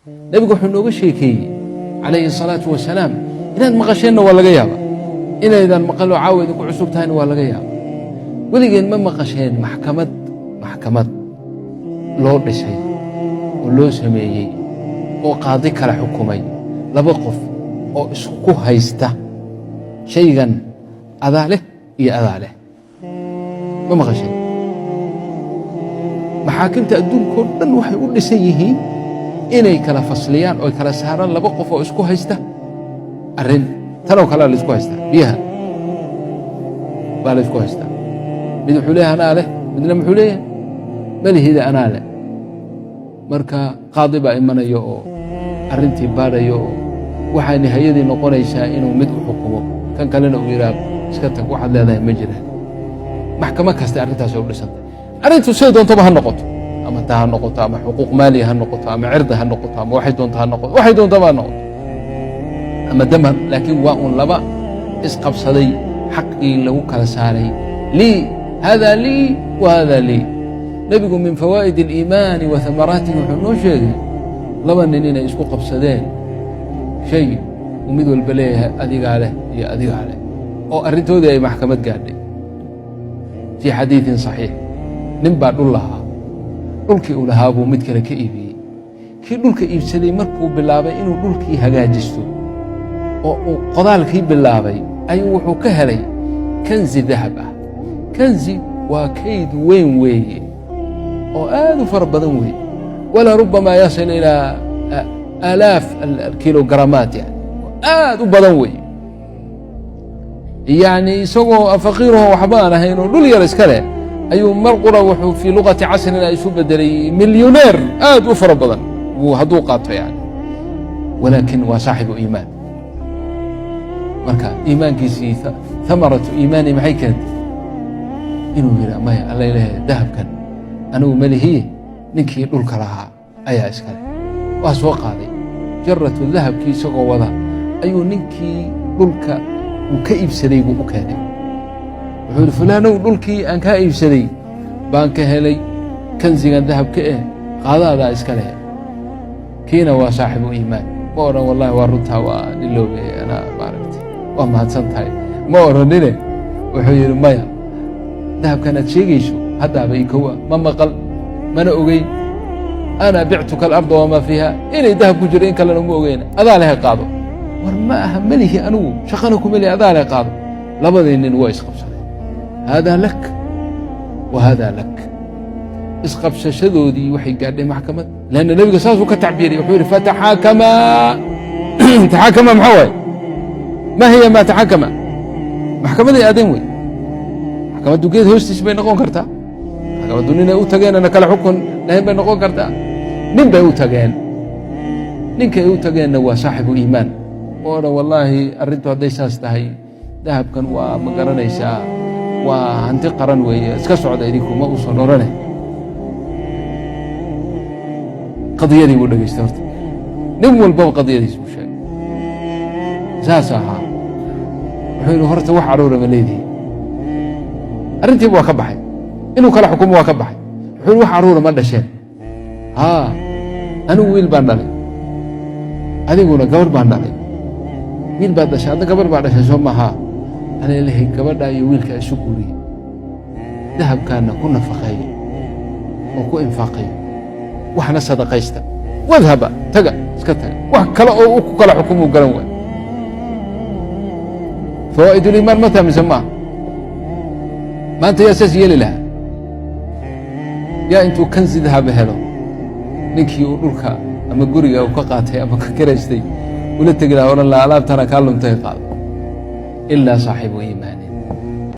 Nebigu wuxuu nooga sheekeeyey calayhi الsalaatu wasalaam. Inaad maqasheenna waa laga yaaba, inaydan maqaloo caawa idinku cusub tahayna waa laga yaaba. Weligeen ma maqasheen maxkamad loo dhisay oo loo sameeyey oo qaadi kala xukumay laba qof oo isku haysta shaygan adaa leh iyo adaa leh? Ma maqasheen? Maxaakimta adduunkao dhan waxay u dhisan yihiin inay kala fasliyaan oo kala saaraan laba qof oo isku haysta arrin tanoo kalea la isku haystaa. Biyaha baa la isku haystaa. Mid wuxuu leeyahay anaa leh, midna muxuu leeyahay malihida, anaa leh. Marka qaadi baa imanaya oo arrintii baadhaya, oo waxaa nihayadii noqonaysaa inuu mid u xukumo, kan kalena uu yidhaah iska tag, waxaad leedahay ma jiraan. Maxkamad kasta arrintaasay u dhisantay. Arrintu siday doontaba ha noqoto, ama taa ha noqoto, ama xuquuq maaliya ha noqoto, ama cirdi ha noqoto, ama waxay doonto ha noqoto, waxay doontaba ha noqoto, ama dam, laakiin waa un laba isqabsaday xaqii lagu kala saaray, lii hada lii wa hada lii. Nebigu min fawaa'id اliimaani wa hamaraatihi wuxuu noo sheegay laba nin inay isku qabsadeen shay uu mid walba leeyahay adigaa leh iyo adigaa leh, oo arrintoodii ay maxkamad gaadhay. Fii xadiiثin صaxiix, nin baa dhul lahaa. Dhulkii uu lahaa buu mid kale ka iibiyey. Kii dhulka iibsaday markuu bilaabay inuu dhulkii hagaajisto oo uu qodaalkii bilaabay, ayuu wuxuu ka helay kanzi dahab ah. Kanzi waa kayd weyn weeye oo aad u fara badan weeye, walaa rubamaa yasil ilaa aalaaf alkilogramaat, yani aad u badan weeye. Yani isagoo faqiiraho waxba aan ahayn oo dhul yar iska leh ayuu mar qura wuxuu fii luqati casrina isu bedelay milyoneer aad u fara badan buu hadduu qaato yani. Walaakin waa saaxibu iimaan. Marka iimaankiisii, hamaratu iimaani, maxay keentay? Inuu yidha maya, alla ilahay, dahabkan anigu malihiye, ninkii dhulka lahaa ayaa iskale. Waa soo qaaday jaratu dahabkii, isagoo wada ayuu ninkii dhulka uu ka iibsaday buu u keenay. Wuxuu yidhi, fulaanow, dhulkii aan kaa iibsaday baan ka helay kanzigan dahabka eh, qaadaadaa iska leh. Kiina waa saaxibu iimaan. Ma odhan wallahi waa runtaa, waa iloobe, anaa maaragtay, waa mahadsan tahay, ma odhanine. Wuxuu yidhi maya, dahabkan aad sheegayso haddaaba ikowa ma maqal mana ogeyn. Ana bictuka alarda wamaa fiiha, inay dahab ku jiro in kalena uma ogeyna, adaa lehe, qaado. War ma aha, melihi anigu, shaqana ku melihi, adaa leh, qaado. Labadii nin waa isqabsadeen, haadaa lak wa haadaa lak. Isqabsashadoodii waxay gaadhay maxkamad, lanna nebiga saasuu ka tacbiiriyay. Wuxuu yidhi fataxaakamaa. Taxaakama maxaa waaye? Ma hiya ma taxaakama? Maxkamaday aadeen wey. Maxkamaddu geed hoostiis bay noqon kartaa, maxkamaddu ninay u tageenana kala xukun lahayn bay noqon kartaa. Nin bay u tageen. Ninkay u tageenna waa saaxibu iimaan oo dhan. Wallaahi arrintu hadday saas tahay, dahabkan waa ma garanaysaa, waa hanti qaran weeye, iska socda idinku, ma uusan odhane. Qadiyadii buu dhegeystay horta, nin walbaba qadiyadiis buu sheegay. Saas ahaa. Wuxuu yidhi horta wax caruura ma leedihi? Arrintiiba waa ka baxay, inuu kala xukumo waa ka baxay. Wuxuu yidhi wax caruura ma dhasheen? Haa, anigu wiil baan dhalay, adiguna gabar baan dhalay. Wiil baad dhashay, adna gabar baa dhashay, soo mahaa? Ana ilahay gabadhaa iyo wiilkaa isu guuriyey, dahabkaana ku nafaqeeya oo ku infaaqeeya, waxna sadaqaysta. Wadhaba, taga, iska taga. Wax kale oo ku kala xukumuu garan waay. Fawaa'id uliimaan ma taha mise maaha? Maanta yaa saas yeeli lahaa? Yaa intuu kanzi dahaba helo ninkii uu dhulka ama guriga uu ka qaatay ama ka karaystay ula tegi lahaa, odhan lahaa alaabtana kaa luntay, qaado? Ilaa saaxibu iimaanin.